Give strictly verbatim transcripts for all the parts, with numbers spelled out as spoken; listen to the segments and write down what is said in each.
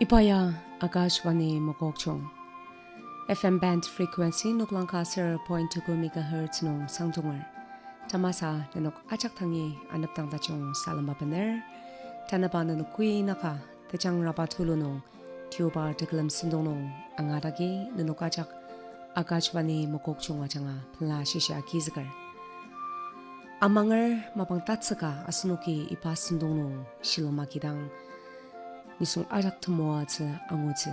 Iba ya Akashvani Mokokchung. F M band frequency noklang ka ser point two megahertz nung sangdonger. Tamasa nenok ajak dangi anepdang tajung salem bener. Tanaba nenok kui naka tejangraba tulu nung, tioba tekülem sentong nung angatagi nenok ajak Akashvani Mokokchung ajanga pela shishia agizüker. Amanger mapang tatsüka asenoki iba sentong nung shilem agidang, nisung ajak temoatsü angutsü.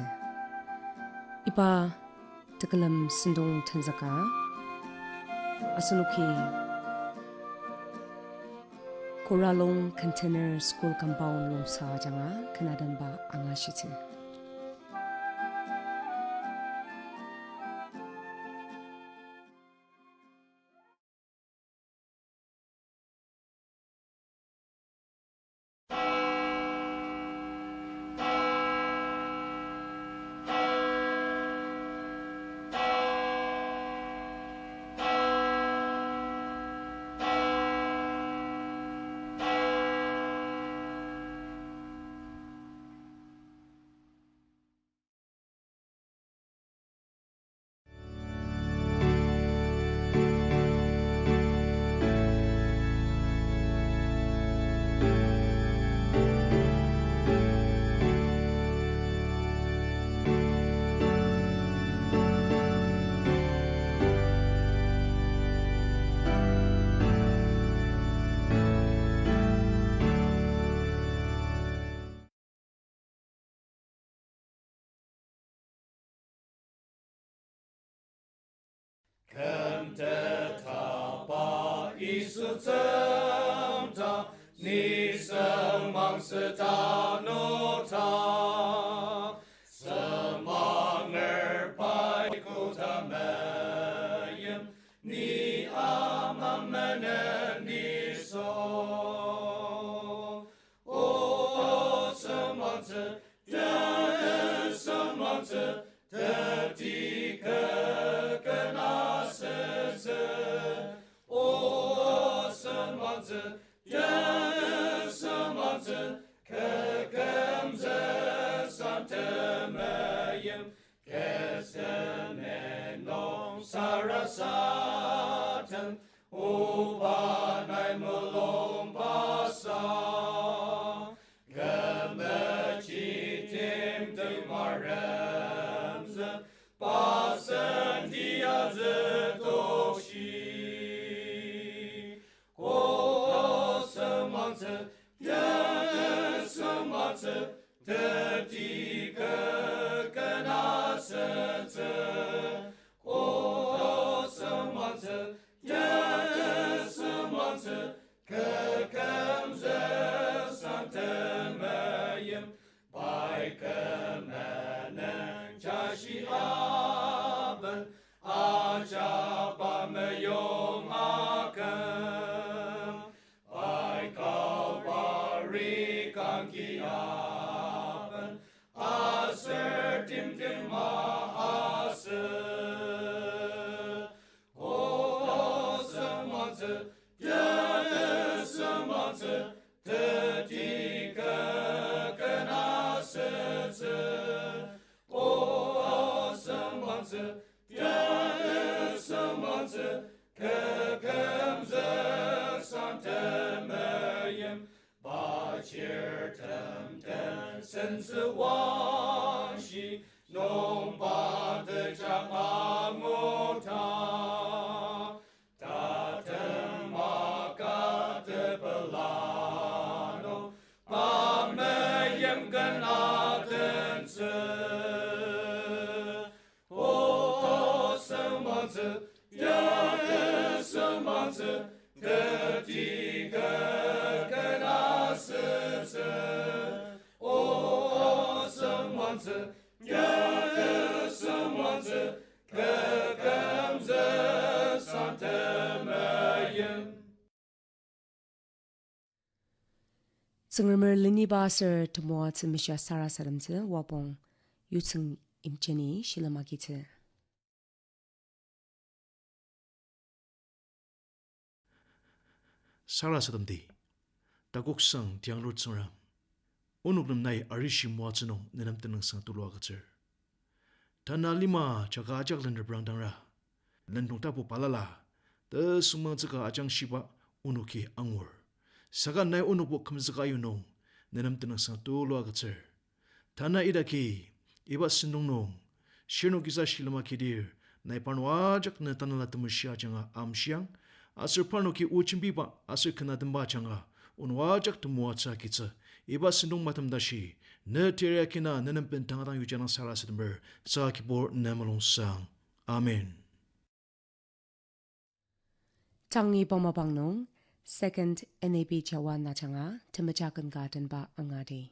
Iba tekülem sentong tenzüka asenoki Kuralong Container School Compound Longsa ajanga ken adenba angashitsü. Kümtetba Yisu tsüngda, nisung mangtsü tanü ta. Semanger pai koda meim, ni ama menen nisung. O, semanger, ya, semanger, teti kekena setsü. O, semanger, ya, semanger, kekümtsü san temeim. Kü sentong nung sarasadem, oba nai mulung basa. Kü mechi timtem aremzü, pa sen tiazü tokshi. Ko semanger, ya semanger, teti kekena setsü. Ko semanger, ya semanger, kekümtsü san temeim. Pai kü menen jashi aben, ajaba meyong aküm. Pai Kalvari kangki aben, aser timtem ma asü. Ko semanger, ya semanger, teti kekena setsü. O semanger, ya semanger, kekümtsü san temeim. Pa chir temtem sentsü wangshi, nung pa tejak angu ta. Tatem maka tepela nung, pa meim ken atentsü. O semanger, ya semanger, teti kekena setsü. O semanger, ya semanger, kekümtsü san temeim. Tsüngremer leniba aser temoatsü mishia sarasademtsü wapong Yutsüng Imcheni shilem agitsü. Sarasademdi, Takoksang tianglur Tsüngrem, Onok nem nai arishi moatsü nung nenem tenüngsang tulu agütsür. Tanü lima jaka ajak len reprangdangra, lendong tapu balala, tesüngmangtsüka ajangshiba onoki angur. Saka nai onokbo kümzüka ayu nung nenem tenüngsang tulu agütsür. Tanü idaki, iba sentong nung, shirnok kisa shilem akidir, nai parnok ajak ne Tanela Temeshi ajanga amshiang, aser parnoki o jembiba aser ken atemba ajanga, onok ajak temoatsü agitsü, iba sentong matem tashi, ne teri akina nenem bendang dang yuja dang sarasademer, saka Kibur ne mulungsang. Amen. Tangni pamabang nung, Second N A B Jawa ajanga, temeja ken ka tenba angadi.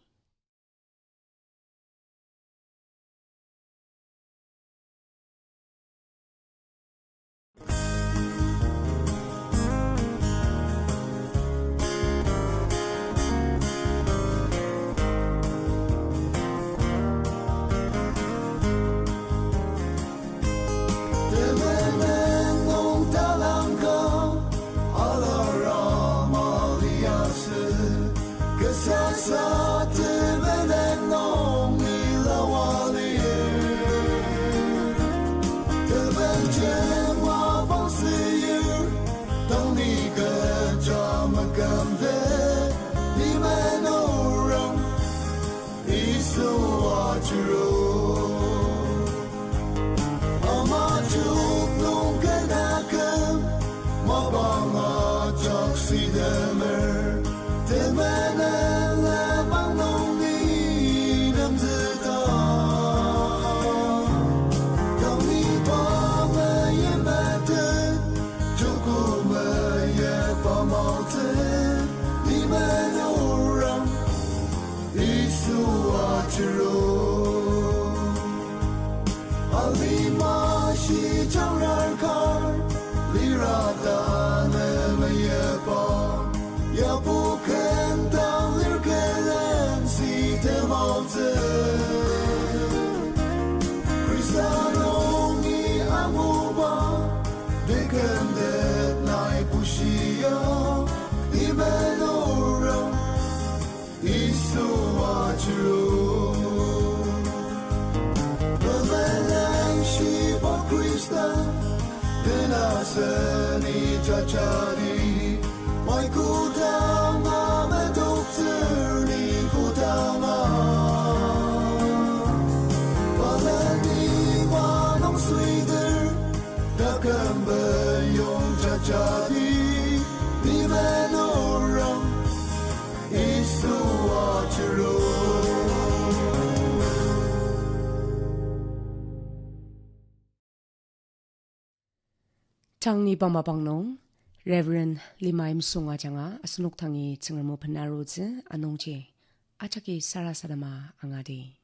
Temenen nung talangka alara maliasü, kesasa temenen nung ilawa lir. Tebenjem mapang süyir, tangni kecha mekümde, ni menurang Yisu ajuru. Ama juk nung ken aküm, mapang ajak sidemer, temenen lenmang nung ni nemzüta. Tangni pa meyi meten, joko meyi pa maoten, ni menurang Yisu ajuru. Alima shijangrarkar, lira tanü meyipa, yapu ken dang lir külen sitemaotsü. Khrista nungi anguba, dekümtet nai pushia, ni menurang Yisu ajuru. Memelang shiba Khrista, tenaseni jajadi, pai kodanga medoktsür ni kodanga. Paleni manung süiter, taküm beyong jajadi, ni menurang Yisu ajuru. Tangni pamabang nung, Reverend Lima Imsung ajanga asenok dangi Tsüngrem o benarutsü anungji ajaki sarasadema angadi.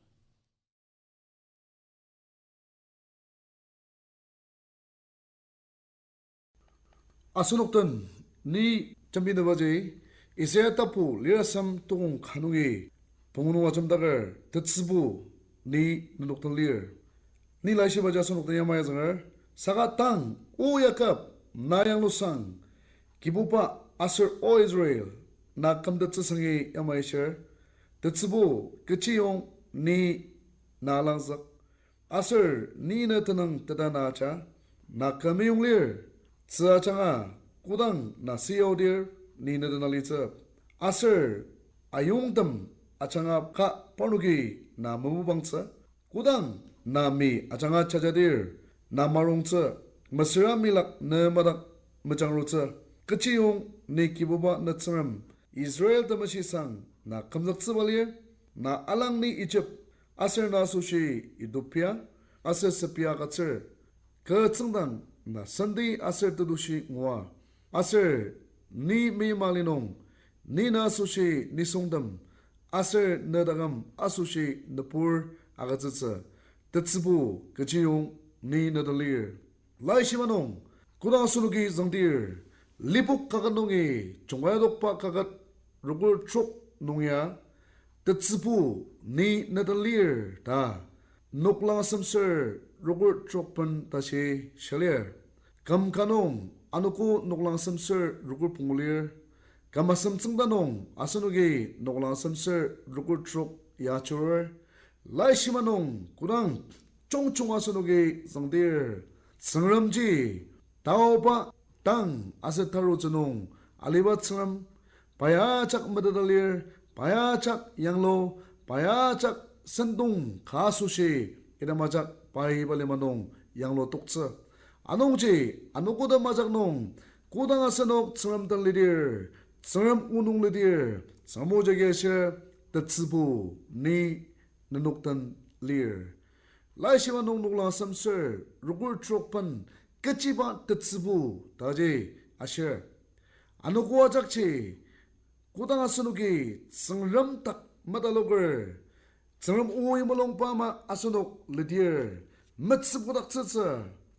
Asenok den ni jembinübaji Isaiah tapu lirasem tukong ka nungi pungu nung ajemdaker, Tetsübu, ni nenok den lir. Ni laishibaji asenok den yamai azünger, saka tang, O Jakob, na yanglusang, Kibuba aser O Israel, na kümtettsüsangi yamai shir, Tetsübu, kechiyong ni na langzük, aser ni ne tenüng teta na aja, na kü meyong lir, tzü ajanga kodang na siyaodir ni ne den alitsü, aser ayongtem ajanga ka parnoki na memubangtsü, kodang na mi ajanga jajadir na marongtsü, mesüra milak ne madak mejangrutsü, kechiyong ni Kibuba ne Tsüngrem, Israel Temeshisang na kümzüktsüba lir, na alang ni Ijip, aser na asoshi Etiopia, aser Sepia agütsür, kü tsüngdang na senti aser tetushi ngua, aser ni meima li nung, ni na asoshi nisungtem, aser ne taküm asoshi nübur agütsütsü, Tetsübu, kechiyong ni ne den lir. Laishiba nung, kodang asenoki züngdir, Lipok kaket nungi Jungkai Adokba kaket rokür trok nung ya, Tetsübu, ni ne den lir ta, Noklang Semser rokür trok ben tashi shia lir. Küm ka nung anogo Noklang Semser rokür pungu lir, Küm asem tsüngda nung asenoki noklang semser rokür trok ya chirur. Laishiba nung kodang jungjung asenoki züngdir, Tsüngremji taoba, tang aser tarutsü nung aliba Tsüngrem, pai ajak meteta lir, pai ajak yanglu, pai ajak sentong ka asoshi, item ajak pai iba lima nung yanglu toktsü. Anungji, anogotem ajak nung, kodang asenok Tsüngrem den lidir, Tsüngrem o nung lidir, Tsüngrem o jagi ashir, tetsübu ni nenok den lir. Laishiba nung noklang semser rokür trok pen kechiba tetsübu taji ashir. Anogo ajakji, kodang asenoki Tsüngrem dak metaloker, Tsüngrem oi mulungba ama asenok lidir, metsübudaktsütsü,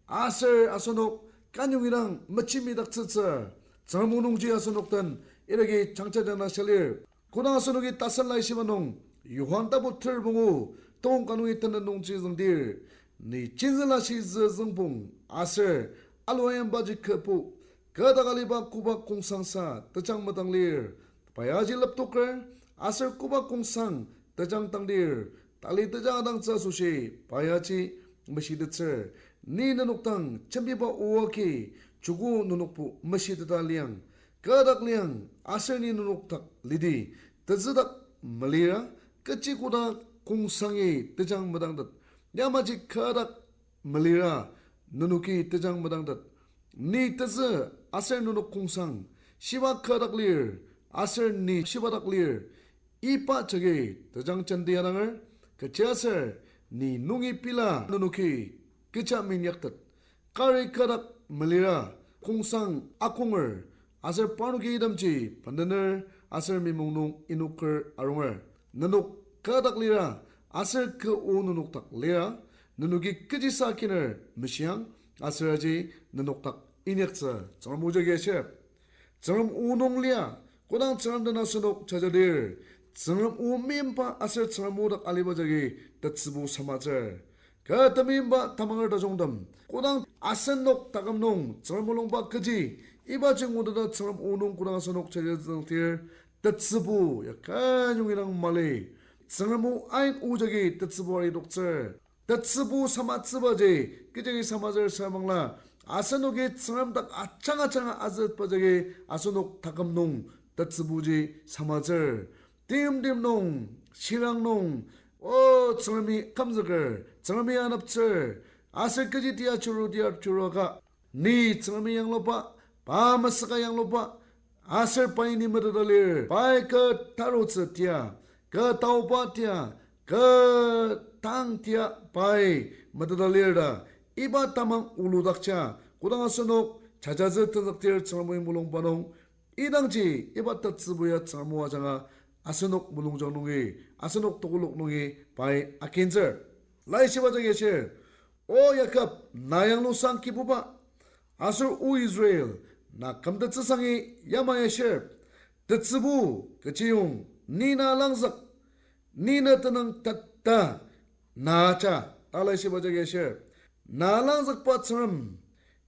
aser asenok kanyongi dang mechimidaktsütsü, Tsüngrem o nungji asenok den idaki jangja jangja shia lir. Kodang asenoki Tasen Laishiba nung, Johan tapu ter pungu, tong ka nungi tenet nungji züngdir, ni jenjela shizü züngpong, aser alu ayimbaji kübu, kü dak aliba koba kongsangsa tejang medang lir, pai aji leptoker, aser koba kongsang tejang dangdir, tali tejang adangtsü asoshi pai aji meshitettsür. Ni nenok dang jembiba o agi, joko nenokbo meshiteta liang. Kü dak liang, aser ni nenok dak lidi, tezü dak melira, kechi koda kongsangi tejang medangtet. Yamaji kü dak melira, nenoki tejang medangtet. Ni tezü aser nenok kongsang, shiba kü dak lir, aser ni shiba dak lir, iba jagi tejang jenti adanger, kechiaser ni nungi pila nenoki kecha minyaktet. Kari kü dak melira, kongsang akonger, aser parnoki itemji bendener, aser mimong nung inoker arunger. Nenok kü dak lira, aser kü o nenok dak lira, nenoki kechisa akiner meshiang, aser aji nenok dak inyaktsü. Tsüngrem o jagi ashir. Tsüngrem o nung lia, kodang Tsüngrem den asenok jajadir, Tsüngrem o meimba aser Tsüngrem o dak aliba jagi tetsübu samatsür. Kü temeimba tamanger tajungtem, kodang asenok taküm nung Tsüngrem mulungba kechi, ibaji nguteta Tsüngrem o nung kodang asenok jajadzüngdir, tetsübu ya kenyongi dang mali. Tsüngrem o ain o jagi tetsübu aridoktsür. Tetsübu samatsübaji, kechi agi samatsür sür bangla, asenoki Tsüngrem dak ajanga ajanga azütba jagi asenok taküm nung tetsübuji samatsür. Timtem nung, shirang nung, o Tsüngremi kümzüker, Tsüngremi aneptsür, aser kechi tia churu tia churu ka, ni Tsüngremi yangluba, pa mesüka yangluba, aser pai ni meteta lir, pai kü tarutsü tia, kü taoba tia, kü tang tia pai meteta lir ta, iba tamang oludakja, kodang asenok jajatsü tenzüktir Tsüngrem o mulungba nung, idangji iba tetsübu ya Tsüngrem o ajanga asenok mulungjang nungi, asenok tekolak nungi pai akintsür. Laishiba jagi ashir, O Jakob, na yanglusang Kibuba, aser O Israel, na kümtettsüsangi yamai ashir. Tetsübu, kechiyong, ni na langzük, ni na tenüng tetta, na ja, ta Laishiba jagi ashir. Na langzükba Tsüngrem,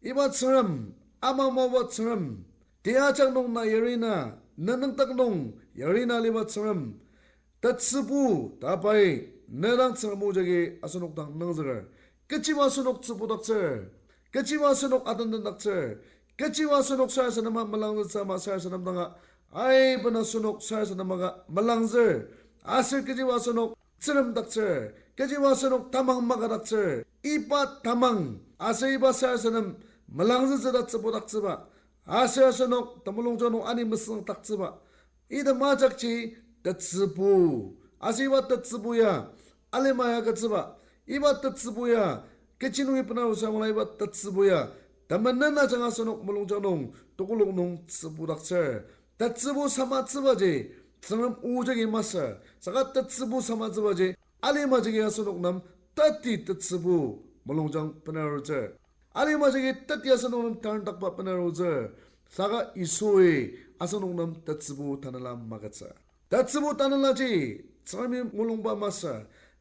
iba Tsüngrem, ama maoba Tsüngrem, tiajak nung na yarina, nenüngdak nung yarina aliba Tsüngrem, tetsübu ta pai ne dang Tsüngrem o jagi asenok dang nüngzüker. Kechiba asenok tsübudaktsür, kechiba asenok atendendaktsür, kechiba asenok sarasadema melangzütsü ama sarasadem danga, aiben asenok sarasadem aka melangzür, aser kechiba asenok tsüremdaktsür, kechiba asenok tamang makadaktsür, iba tamang, aser iba sarasadem melangzütsü ta tsübudaktsüba, aser asenok temulungjang nung ani mesüngdaktsüba, item ajakji tetsübu. Aser iba tetsübu ya alima ya agütsüba. Iba tetsübu ya kechi nungi bena arutsü angula iba tetsübu ya temenen ajanga asenok mulungjang nung tekolak nung tsübudaktsür. Tetsübu samatsübaji Tsüngrem o jagi masü. Saka tetsübu samatsübaji alima jagi asenok nem tati tetsübu mulungjang bena arutsür. Alima jagi tati asenok nem tarendakba bena arutsür. Saka Yisui asenok nem tetsübu tanela magütsü. Tetsübu tanelaji Tsüngremi mulungba masü.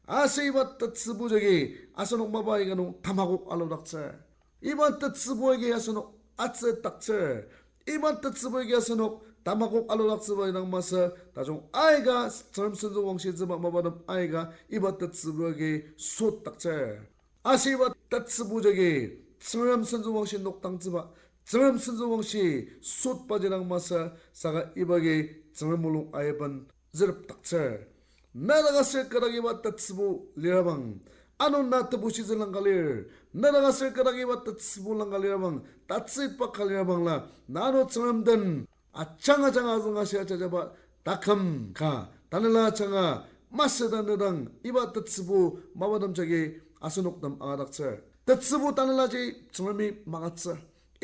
Aser iba tetsübu jagi asenok mapa aika nung tamakok aludaktsür. Iba tetsübu agi asenok atsüdaktsür. Iba tetsübu agi asenok tamakok aludaktsüba indang masü, tajung aika Tsüngrem sentsü wangshitsüba mapatem aika iba tetsübu agi sotdaktsür. Aser iba tetsübu jagi Tsüngrem sentsü wangshi nokdangtsüba, Tsüngrem sentsü wangshi sotbaji dang masü, saka iba agi Tsüngrem mulung aiben zürepdaktsür. Nedak aser kü dak iba tetsübu lirabang, ano na tebushitsü langka lir. Nedak aser kü dak iba tetsübu langka lirabang, tatsüitba ka lirabangla, na ano Tsüngrem den ajanga ajanga azünga shia jajaba taküm ka, tanela ajanga masü ta nedang iba tetsübu mapatem jagi asenok nem angadaktsür. Tetsübu tanelaji Tsüngremi mangatsü.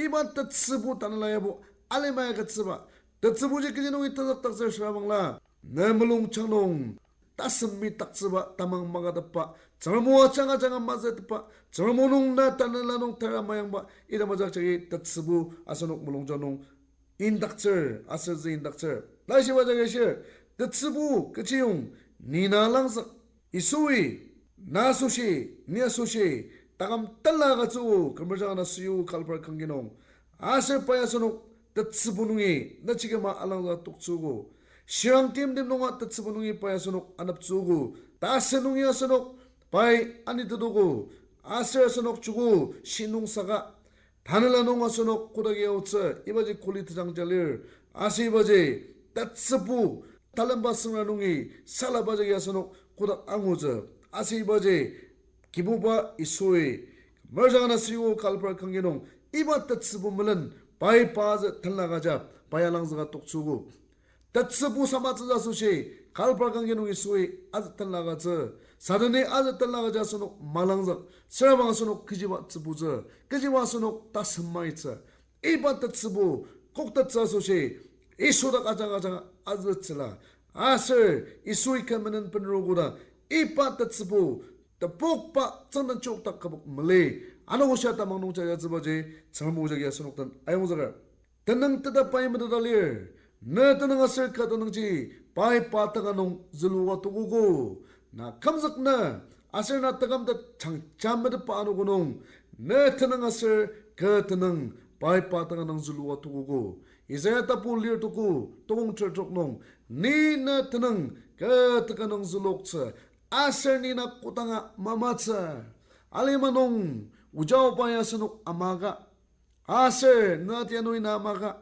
Iba tetsübu tanela yabo alima agütsüba. Tetsübuji kechi nungi tezükdaktsür shirabangla, ne mulungjang nung tasümidaktsüba tamang mangatetba, Tsüngrem o ajanga ajanga mazütetba, Tsüngrem o nung na tanela nung tara mayangba, item ajak jagi tetsübu asenok mulungjang nung indaktsür, aser zü indaktsür. Laishiba jagi ashir, tetsübu kechiyong ni na langzük. Yisui, na asoshi, ni asoshi, taküm tenla agütsüogo, kümrajang ana süyu Kalvari kangki nung. Aser pai asenok tetsübu nungi, na chikima alangzüka toktsüogo. Shirang timtem nunga tetsübu nungi pai asenok aneptsüogo. Tasü nungi asenok pai anitetogo. Aser asenok chuku shinung saka tanela nung asenok kodaki aotsü, ibaji kuli tejangja lir. Aser ibaji tetsübu talemba süngra nungi salaba jagi asenok kodak angutsü. Aser ibaji Kibuba Yisui, kümrajang ana süyu Kalvari kangki nung, iba tetsübu melen, pai pa azü tenla agüja, pai alangzüka toktsüogo. Tetsübu samatsü asoshi, Kalvari kangki nung Yisui azü tenla agütsü. Satani azü tenla agüja asenok malangzük, sürabang asenok kechiba tsübutsü, kechiba asenok tasümaitsü. Iba tetsübu koktettsü asoshi, Yisu dak ajanga ajanga azütsüla. Aser Yisui kü menen benrogo ta, iba tetsübu tepokba tsüngdang chokdak kübok mali. Ano oshia tamang nung jajatsübaji, Tsüngrem o jagi asenok den ayongzüker. Tenüng teta pai meteta lir. Ne tenüng aser kü tenüngji pai pa teka nung züluka tokogo. Na kümzük nü, aser na tekümtet jangja metetba anogo nung, ne tenüng aser kü tenüng pai pa teka nung züluka tokogo. Isaiah tapu lir tuku, tokong ter trok nung, ni ne tenüng kü teka nung züloktsü, aser ni na kodanga mamatsü. Alima nung, oja oba ya asenok amaka, aser na tia nungi na amaka,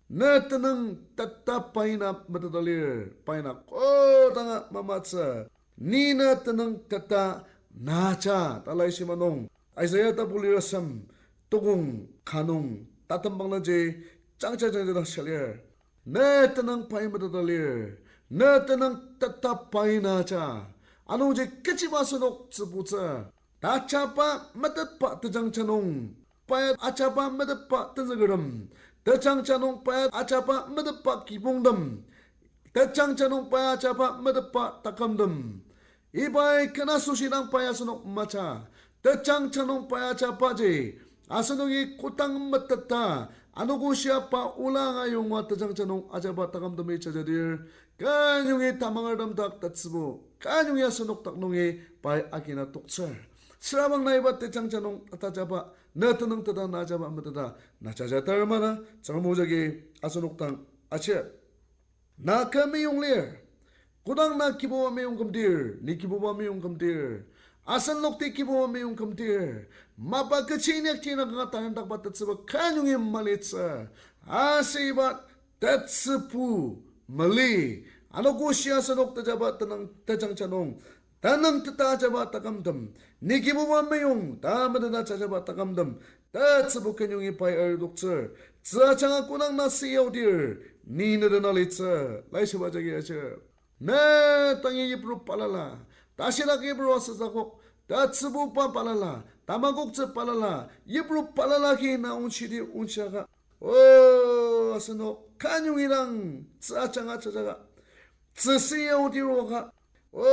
ne tenüng teta pai na meteta lir, pai na kodanga mamatsü. Ni ne tenüng teta naja ta laishiba nung, Isaiah tapu lir asem, tokong ka nung tatembanglaji jangja jangja dang shia lir. Ne tenüng pai meteta lir, ne tenüng teta pai naja. Anungji kechiba asenok tsübutsü. Tajaba metetba tejangja nung, pai ajaba metetba tenzükertem. Tejangja nung pai ajaba metetba kibongtem. Tejangja nung pai ajaba metetba takümtem. Ibai kena asoshi dang pai asenok maja. Tejangja nung pai ajabaji, asenoki kodang meteta, anogo shia pa ola anga yonga tejangja nung ajaba takümtemi jajadir, kenyongi tamangertem dak tetsübu, kenyongi asenok dak nungi pai agina toktsür. Sürabang na iba tejangja nung tajaba, ne tenüng teta na ajaba meteta, na jaja tarmana, Tsüngrem o jagi asenok dang achi. Na kü meyong lir. Kodang na Kibuba meyong kümdir, ni Kibuba meyong kümdir, asen lokti Kibuba meyong kümdir, mapa kechi inyakji na kanga tarendakba tetsübu kenyongi malitsü. Aser iba tetsübu mali, anogo shia asenok tajaba tenüng tejangja nung, tenüng teta ajaba takümtem, ni Kibuba meyong ta meteta jajaba takümtem, tetsübu kenyongi pai aridoktsür. Tzü ajanga kodang na süyaodir, ni ne den alitsü, laishiba jagi aji. Ne tangi yipru balala, tashidak yipru asütsü akok, tetsübuba balala, tamakoktsü balala, yipru balala agi na onshidi onshiaka, o, asenok kenyongi dang tzü ajanga jajaka, tzü süya otiruaka, o,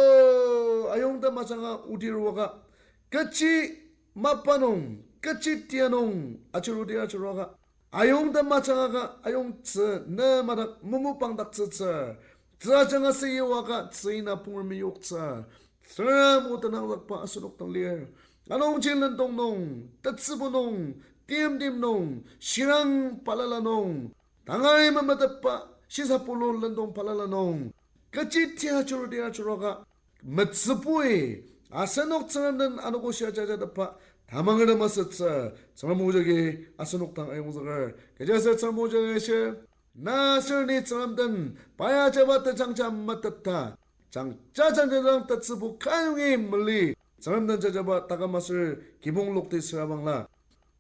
ayongtem ajanga otiruaka, kechi mapa nung, kechi tia nung achirudir achiruaka, ayongtem ajangaka ayongtsü ne madak momo pangdaktsütsü, tzü ajanga süyuaka tzü ina pungremi yoktsü. Tsüngrem o tenangzükba asenok dang lir. Anungji lendong nung, tetsübu nung, timtem nung, shirang balala nung, tangai memetetba, Shisa pulu lendong balala nung, kechi tia churu tia churuka, metsübui, asenok Tsüngrem den anogo shia jajatepba, tamangertem asütsü, Tsüngrem o jagi asenok dang ayongzüker. Kechiaser Tsüngrem o jagi ashi, na aser ni Tsüngrem den, pai ajaba tejangja meteta, jangja jangja dang tetsübu kayongi mali, Tsüngrem den jajaba taküm aser kibong lokti sürabangla.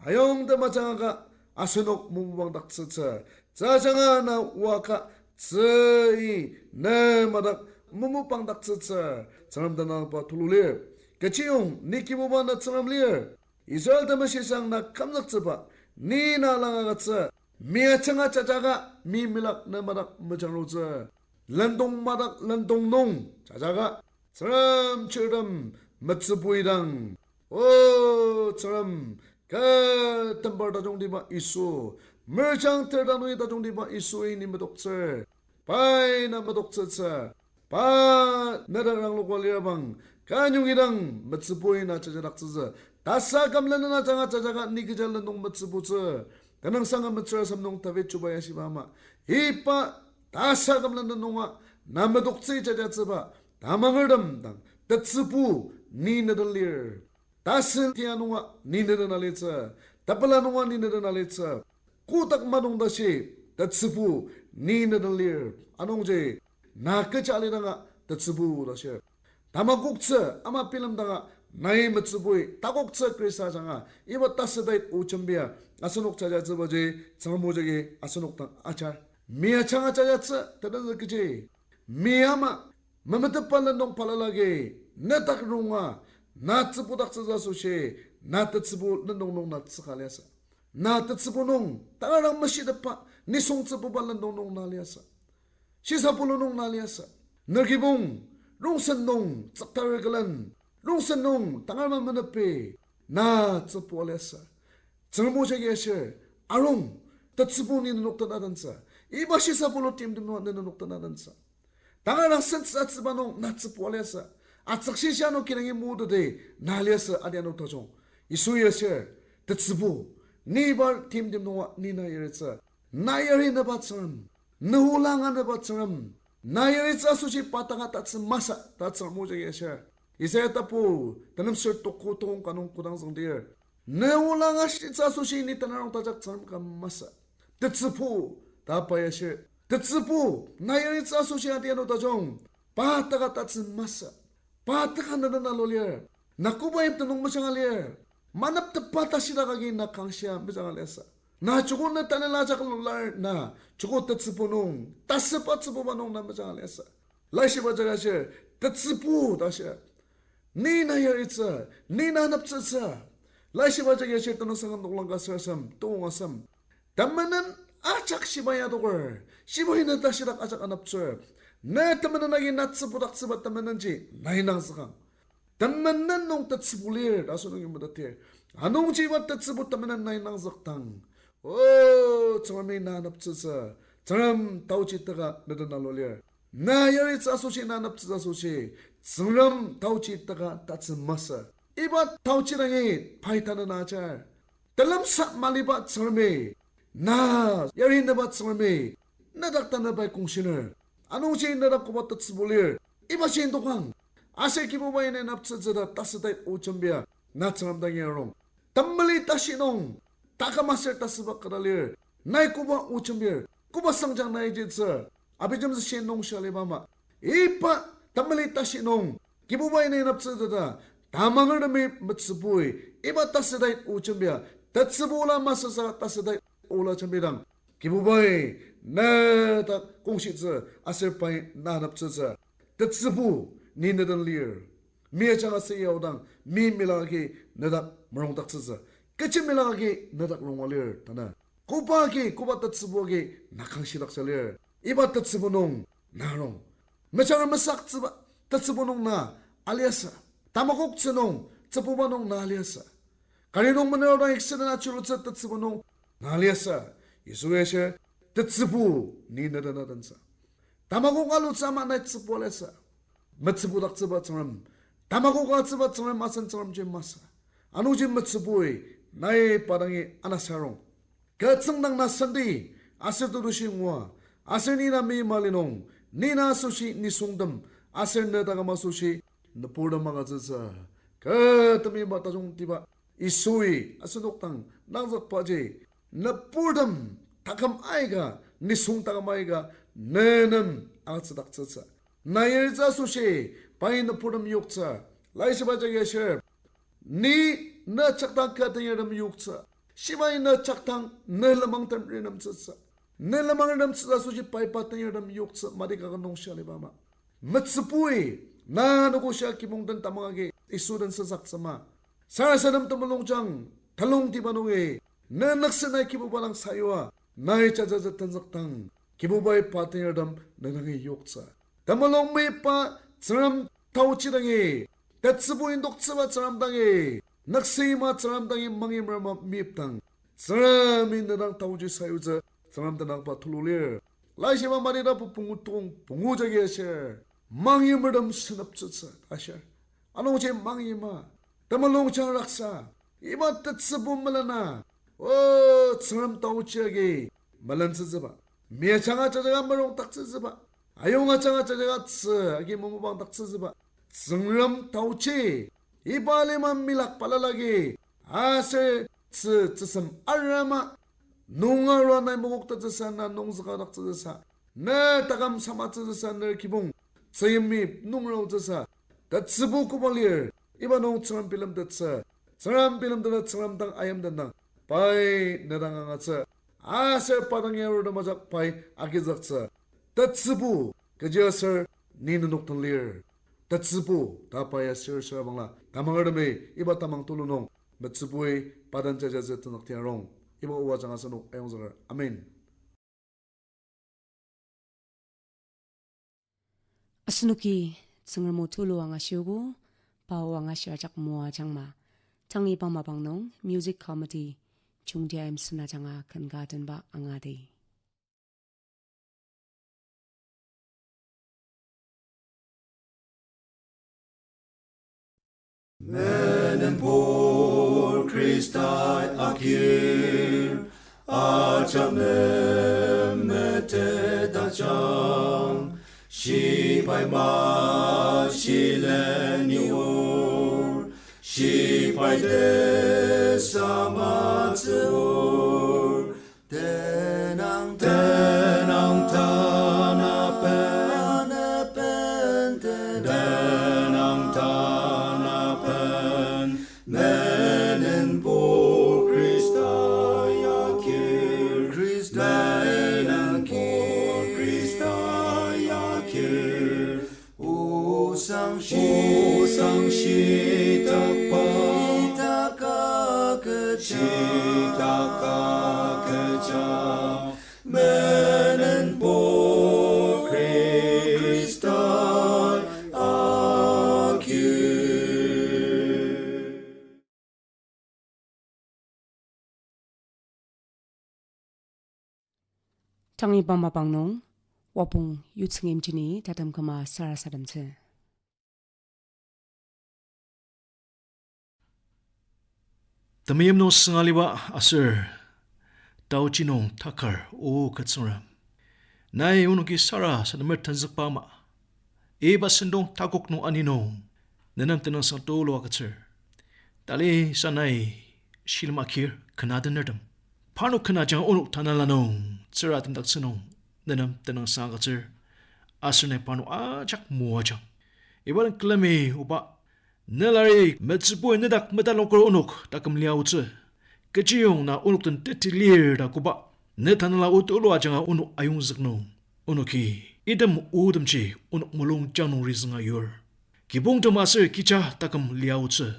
Ayongtem ajangaka asenok mumupangdaktsütsü. Tsü ajanga na oaka tsüi ne madak mumupangdaktsütsü. Tsüngrem tenangba tulu lir. Kechiyong ni Kibuba na Tsüngrem lir. Israel temeshishang na kümzüktsüba. Ni na langagütsü. Mi ajanga jajaka mi milak ne madak mejangrutsü. Lendong madak lendong nung jajaka Tsüngrem chirtem metsübui dang. O Tsüngrem, kü tembar tajungtiba Yisu, merjang ter tanui tajungtiba Yisui ni metoktsür. Pai na metoktsütsü. Pa ne dang rangloka lirabang, kü nyungi dang metsübui na jajadaktsütsü. Tasa kümlen na janga jajaka ni kecha lendong metsübutsü. Tenüngsanga metsür asem nung David chuba yashiba ama, iba tasa kümlen nunga na metoktsü jajatsüba, tamangertem dang, tetsübu ni neden lir. Tasü tia nunga ni neden alitsü, tepela nunga ni neden alitsü, kotak madong tashi, tetsübu ni neden lir. Anungji na kecha alidanga tetsübu tashi. Tamakoktsü ama bilemdanga nai metsübui takoktsü Khrista ajanga iba tasüdait o jembia asenok jajatsübaji Tsüngrem o jagi asenok dang ajar. Mi ajanga jajatsü tetenzü kechi. Mi ama memetetba lendong balala agi nedak ronga, na tsübudaktsütsü asoshi, na tetsübu lendong nung na tsüka liasü. Na tetsübu nung tangarang meshitepba nisung tsübuba lendong nung na liasü. Shisa pulu nung na liasü. Ner kibong, rongsen nung tsüktarer külen, rongsen nung tangar memenepi, na tsübu aliasü. Tsüngrem o jagi ashir, arung, tetsübu ni nenok dena tentsü. Iba shisa pulu timtem nung ne nenok dena tentsü. Tangar dang sentsü atsüba nung na tsübu aliasü. Atsükshisa nung kidangi motete na liasü adi ano tajung. Yisui ashir, tetsübu, ni iba timtem nunga ni na yaritsü. Na yari neba Tsüngrem, ne ola nga neba Tsüngrem, na yaritsü asoshi pa taka tatsü masü ta Tsüngrem o jagi ashir. Isaiah tapu tenem ser tuko tong ka nung kodang züngdir, ne ola nga shitsü asoshi ni tanarong tajak Tsüngrem ka masü. Tetsübu, ta pa ya ashir. Tetsübu, na yaritsü asoshi adi ano tajung, pa taka tatsü masü. Pa taka na dena lulir. Na koba yimten nung mejanga lir. Maneptepa tashidak agi na kangshia mejanga liasü. Na joko ne tanela ajak lular na, joko tetsübu nung, tasüba tsübuba nung na mejanga liasü. Laishiba jagi ashir, tetsübu ta ashir. Ni na yaritsü, ni na aneptsütsü. Laishiba jagi ashir Tenüngsang Noklang ka ser asem, tong asem, temenen ajak shiba ya adoker, shibai ne tashidak ajak aneptsür. Ne temenen agi na tsübudaktsüba temenenji nai nangzükang. Temenen nung tetsübu lir ta asenok nungi metetir. Anungji iba tetsübu temenen nai nangzükdang, O Tsüngremi na aneptsütsü, Tsüngrem taochi teka ne dena lulir. Na yaritsü asoshi na aneptsütsü asoshi, Tsüngrem taochi teka tatsü masü. Iba taochi dangi pai tanü na ajar. Telemsa maliba Tsüngremi, na yari neba Tsüngremi, nedak tanü pai kongshiner. Anungji nedak koba tetsübu lir, ibaji indokang. Aser Kibubai nai aneptsütsü ta tasüdait o jembia na Tsüngrem dangi arung. Temeli tashi nung taküm aser tasüba kata lir. Nai koba o jembir, koba sangjang nai jitsü, abijemtsü shi nung shia aliba ama, iba temeli tashi nung Kibubai nai aneptsütsü ta, tamangertemi metsübui, iba tasüdait o jembia, tetsübu ola masüsa tasüdait ola jembidang, Kibubai nedak kongshitsü aser pai na aneptsütsü. Tetsübu ni neden lir. Mi ajanga sü yaodang, mi milak agi nedak merongdaktsütsü. Kechi milak agi nedak ronga lir tanü, koba agi, koba tetsübu agi na kangshidaktsü lir. Iba tetsübu nung na arung. Mejanger mesaktsüba tetsübu nung na aliasü. Tamakoktsü nung tsübuba nung na aliasü. Kari nung menüra dang accident achirutsü tetsübu nung na aliasü. Yisui ashir, tetsübu ni neden adentsü. Tamakok alutsü ama nai tsübu aliasü. Metsübudaktsüba Tsüngrem, tamakok atsüba Tsüngrem asen Tsüngremji masü. Anungji metsübui nai pa dangi anasa arung. Kü tsüngdang na Sunday aser tetushi ngua, Aser ni na meima li nung, ni na asoshi nisungtem, aser ne taküm asoshi nüburtem agütsütsü. Kü temeiba tajungtiba Yisui asenok dang nangzükbaji, nüburtem taküm aika, nisung taküm aika, ne nem agütsüdaktsütsü. Na yaritsü asoshi, pai nüburtem yoktsü. Laishiba jagi ashir, ni ne jakdang kü tenyartem yoktsü. Shibai ne jakdang ne lenmangtem renemtsütsü. Ne lenmang renemtsütsü asoshi pai pa tenyartem yoktsü, madi kaket nung shia aliba ama. Metsübui, na anogo shia kibong den tamang agi Yisu den sensaktsü ma. Sarasadem temulungjang, talongtiba nungi, ne nüksenai Kibuba dang sayua, nai jajatsü tenzükdang, Kibubai pa tenyartem ne dangi yoktsü. Temulung meyipa Tsüngrem taochi dangi, tetsübu indoktsüba Tsüngrem dangi, nüksema Tsüngrem dangi mangimer ama meyipdang, Tsüngremi ne dang taochi sayutsü Tsüngrem tenangba tulu lir. Laishiba Mati tapu pungu tong pungu jagi ashir, mangimertem seneptsütsü ta ashir. Anungji mangima, temulungjang raksa, iba tetsübu melena, o, Tsüngrem taochi agi melentsütsüba, mi ajanga jajaka merongdaktsütsüba, ayong ajanga jajaka tzü agi mamapangdaktsütsüba, Tsüngrem taochi, iba alima milak balala agi, aser tzü tzüsem arama, nunga rua nai mokoktettsüsa na nungzükadaktsütsüsa, ne taküm samatsütsüsa ner kibong, tzüyimi nungraotsüsa, tetsübu koba lir, iba nung Tsüngrem bilemtettsü, Tsüngrem bilemteta Tsüngrem dang ayimtendang, pai ne dang angatsü, aser pa dang yarur temajak pai agizüktsü, tetsübu, kechiaser ni nenok den lir. Tetsübu ta pai asür süra bangla tamangertemi iba tamang tulu nung metsübui pa den jajatsü tenüktiarong. Iba oba ajanga asenok ayongzüker. Amen. Asenoki Tsüngrem o tulu angashiogo, pa o angashi ajak moajangma. Tang iba mapang nung music committee Jungtia Imsen ajanga ken ka tenba angadi. Menenpur Khristai akir, ajak memetet ajang, shibai mashilen niur, shibai tesamatsür, tenang, tenang tanaben, tenang tanaben, menenpur Khristai akir, menenpur Khristai akir. Osang shi, osang shitakba, shitaka kecha, shitaka kecha, menenpur Khristai akir. Tang iba mapang nung, Wapong Yutsüng Imjini tatem küma sarasademtsü. Temeim nung sünga aliba aser taochi nung takar o kü Tsüngrem, nai onoki sarasademer tenzükba ama, iba sentong takok nung ani nung, nenem tenüngsang tulu agütsür. Talisa nai shilem akir ken atenertem, parnok ken ajanga onok tanela nung tsüra temdaktsü nung nenem tenüngsang agütsür, aser nai parnok ajak moajang. Iba den külemi oba, nelari metsübui nedak metaloker onok taküm liaotsü. Kechiyong na onok den teti lir ta koba, ne tanela o tulu ajanga onok ayongzük nung, onoki item otemji onok mulungjang nung rizünga yur. Kibongtem aser kecha taküm liaotsü,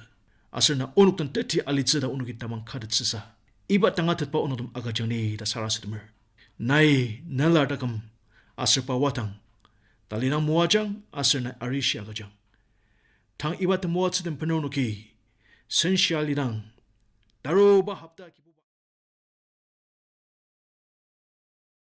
aser na onok den teti alitsü ta onoki tamang katettsüsa, iba tangatetba onoktem agüjang ni ta sarasademer. Nai nelar taküm aser pa wadang, talidang moajang aser nai arishi agüjang. Tang iba temoatsü den bener onoki senshia lidang, taruba hopta kibu